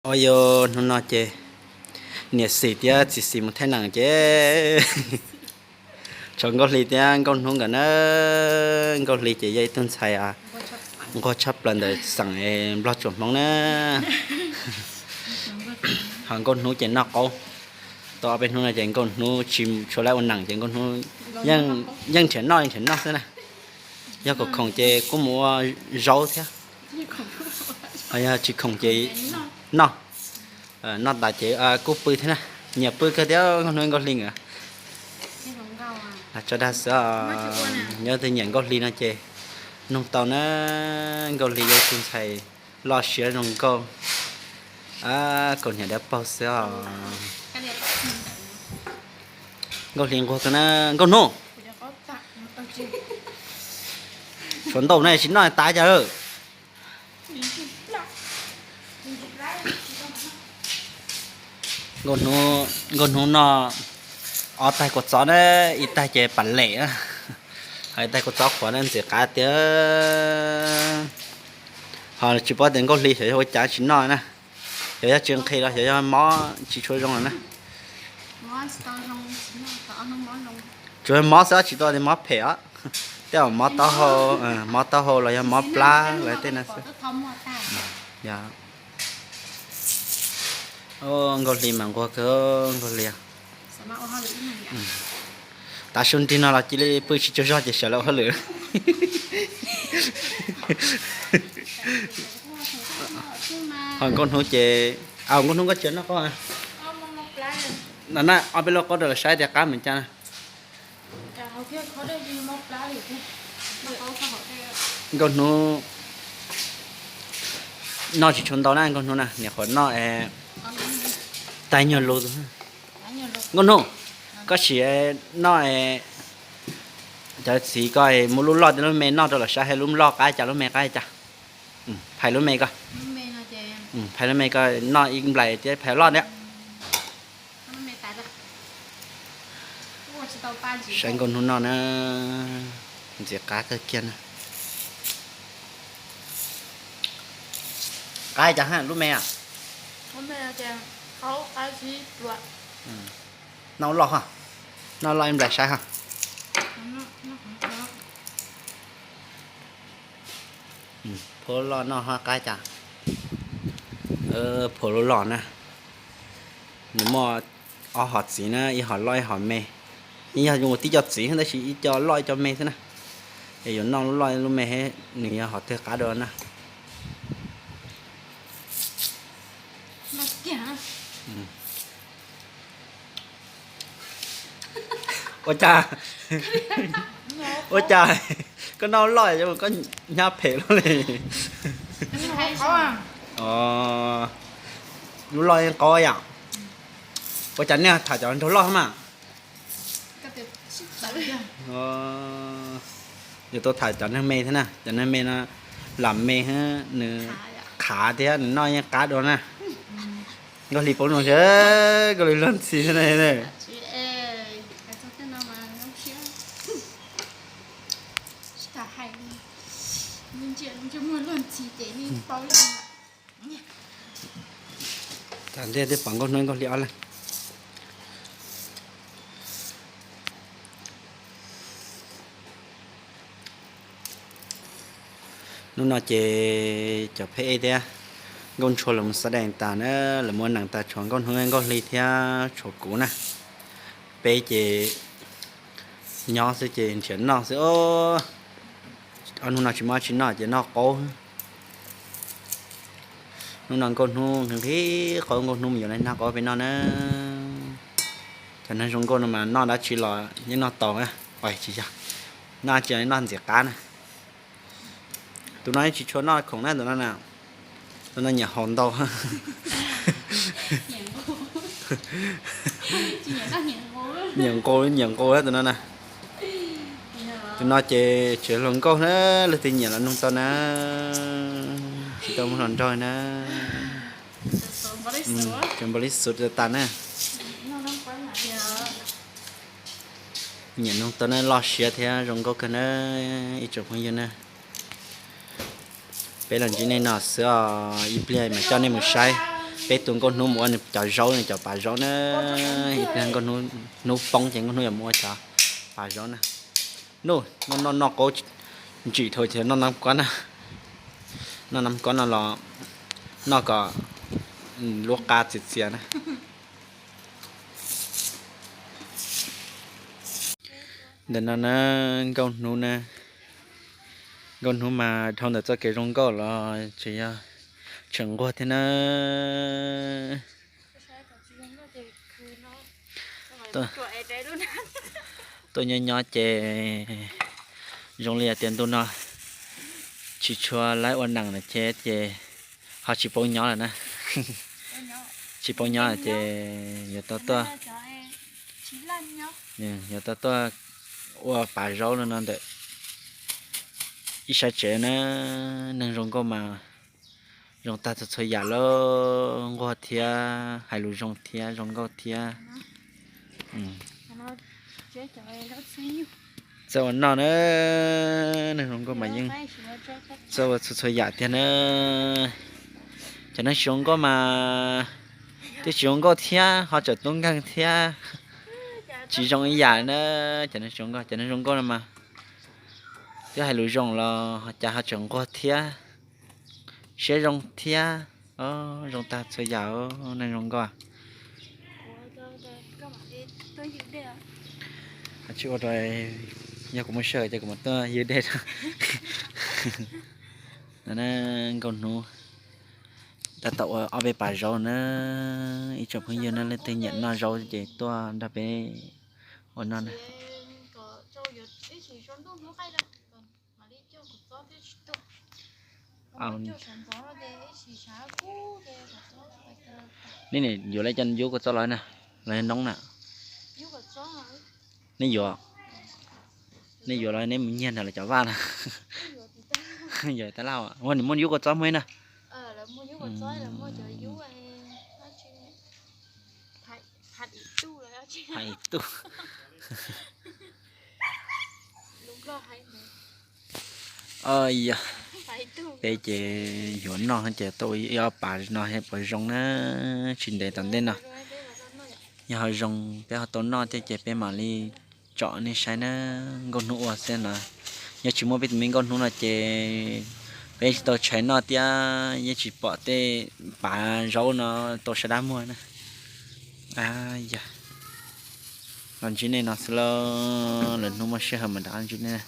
Ua yu, hnub no ces niam xim thiab txiv xim mus thaij neem ces tshuav Nkauj Hli thiab Nkauj Hnub nkawd na. Nkauj Hli ces yog ib tug ntxhais nquag tshaj plaws ntawm xeem Nplog tsuam Hmoob na. Ho Nkauj Hnub ces noj qaub. Tau ob peb hnub no ces Nkauj Hnub tsis tshua lab ua neem ces Nkauj Hnub yeej nrhiav noj nrhiav noj xwb na. Yog khoom khoom ces kuj mus ua zaub thiab, ho yog tsis khoom ces noj, noj tas ces kuj pw thiab na. Nyiam pw kawg thiab Nkauj Hnub Nkauj Hli nkawd. Los tso dag xwb os. Nyob twg nyiam Nkauj Hli no ces noog tau na. Nkauj Hli yog tus ntxhais loj siab zoo nkauj, kaus hniav dawb paug xwb os. Nkauj Hli nquag kawg na. Nkauj Hnub, tshuav ntau na tsis noj tas cas. Nkauj Hnub noj ob taig kua txob na, ib taig ces pam lem, ho ib taig kua txob qhuav na ntxim qab tiag. Ho tsis paub tias Nkauj Hli xyov yog ua cas tsis noj na, xyov yog tsis nqhis los xyov yog mob tsis tshua zoo lawm na. Tsuas mob xwb tsis tau tias mob phem os, tej zaum mob taub hau, mob taub hau los yog mob plab los tej no xwb. Nkauj Hli mas nquag kawg Nkauj Hli. Tav su nrig no los cia li pw tsis tsaug zog ces sawv los ua hauj lwm. Ho Nkauj Hnub ces, Nkauj Hnub koj tsis noj qaub na, ob peb lub qaub rau lawv saib tias qab mus cas na. Nkauj Hnub noj tsis tshua ntau na, Nkauj Hnub na niam qhuav noj taig nyuag lus. Nkauj Hnub, koj sim noj cov txiv ko muab lub loj thiab lub me noj rau lawv saib, hais lub loj qab cas lub me qab cas. Phais lub me ko, phais lub me ko, noj ib nplais thiab phais loj thiab. Saib Nkauj Hnub noj na, ntxim qab kawg kiag na. Qab cas lub me a? Noj loj, noj loj ib nplais saib ho. Phua loj noj ho qab cas. Phua loj loj na. Nws muaj ob hom txiv na, ib hom loj ib hom me. Yeej yog ua tib co txiv tab sis ib co loj ib co me xwb na. Es yuav noj lub loj lub me, nws yog hom twg qab dua na. Ua cas, ua cas koj noj loj koj hnyav phem luaj li? Lub loj qaub yom. Ua cas nej tham cov nraug loj mas? Yuav tau tham cov neeg me thiab na, cov neeg me no lam me, nws qhav thiab nws noj yeej qab dua na. Nkauj Hli paub nus thiab, Nkauj Hli luag ntxhi thiab na. Tag ntiaj twb pom Nkauj Hnub Nkauj Hli ob leeg. Hnub no ces cov pheb ej thiab Nkauj Ntshua lawv mus xav dees tas na, lawv muab nees tas tshuav Nkauj Hnub Nkauj Hli thiab tshuav kuv na. Peb ces nyob xwb ces nrhiav noj xwb. Ob hnub no tsis muaj dab tsi noj ces noj qaub. Hnub no Nkauj Hnub nqhis nqhis qaub, Nkauj Hnub mus yuav nag qaub peb noj na. Cov neeg zoo nkauj no mas noj dab tsi los yeej noj tau na. Tsis yog, noj dab tsi los noj ntxim qab na. Tus no tsis tshua noj khoom na, tus no na, tus no nyiam haus ntau. Nyiam nqus, nyiam nqus tus no na. Tus no ces tseem hluas nkauj na, leej twg nyiam los nug tau na. Tsis tau muaj hluas nraug na. Tseem npaum li xuv tas na. Nyiam nug tau na, loj siab thiab zoo nkauj kawg na ib tsoom phooj ywg na. Peb los ntsib nej no xwb os, ib pliag mam coj nej mus saib. Peb tus nkauj hnub mus ua nws cov zaub, nws cov pas zaub na. Ib pliag nkauj hnub poob ces nkauj hnub yuav mus ua cov pas zaub na. Noj noj noj qaub ntsim dhau ces noj nab kob na. Noj nab kob no los noj kom lub qa txias txias na. Ntawm no na, nkauj hnub na, nkauj hnub mas dhau ntawm txoj kev zoo nkauj los tseem yog tseem nquag thiab na. Tuaj nyob nyob ces zoo li hais tias ntu no tsis tshua laib ua neej lawm ces, ces ho tsis paub nyob lawm na. Tsis paub nyob ces yuav tau tuaj, yuav tau tuaj ua pas zaub no ntawm ib sab tsev na. Neeg zoo nkauj mas zoo tag txhua txhua yam lauj, nquag thiab, hais lus zoo thiab, zoo nkauj thiab. Txawj ua noj na, neeg zoo nkauj mas yeej txawj ua txhua txhua yam tiag na. Cov neeg tsis zoo nkauj mas twb tsis zoo nkauj thiab ho tseem tub nkeeg thiab, tsis zoo ib yam na. Cov neeg tsis zoo nkauj, cov neeg zoo nkauj no mas twb hais lus zoo los cas ho tseem nquag thiab, siab zoo thiab. Zoo tag txhua yam, neeg zoo nkauj. Tsis ua rau, yog kuv muaj sij hawm ces kuv mam tuaj ywg dej. Nkauj hnub tab tom ua ob peb pas zaub na. Ib tsoom phooj ywg na, leej twg nyiam noj zaub ces tuaj nrog peb ua noj na. Nej yuav lawv cov yub kua txob los na, los yog noob na? Nej yuav, nej yuav los nej mus nyiag nram lawv cov vaj na? Yuav tab laj, ua nws muaj yub kua txob muaj na. Hais ib tug. Yog peb ces yuav noj ces tuaj ua ib ob pas no puas zoo na, tsis ntev tom ntej no. Yog ho zoo peb ho tau noj thiab ces peb mam li tsom nej saib na. Nkauj hnub ua xwb no, yog tsis muaj peb tus me nkauj hnub no ces peb tsis tau tshais noj thiab yeej tsis pom tej pas zaub no tau sab dab muag na. Yog los ntsib nej no xwb lauj, lwm hnub muaj sij hawm mam rov ntsib nej.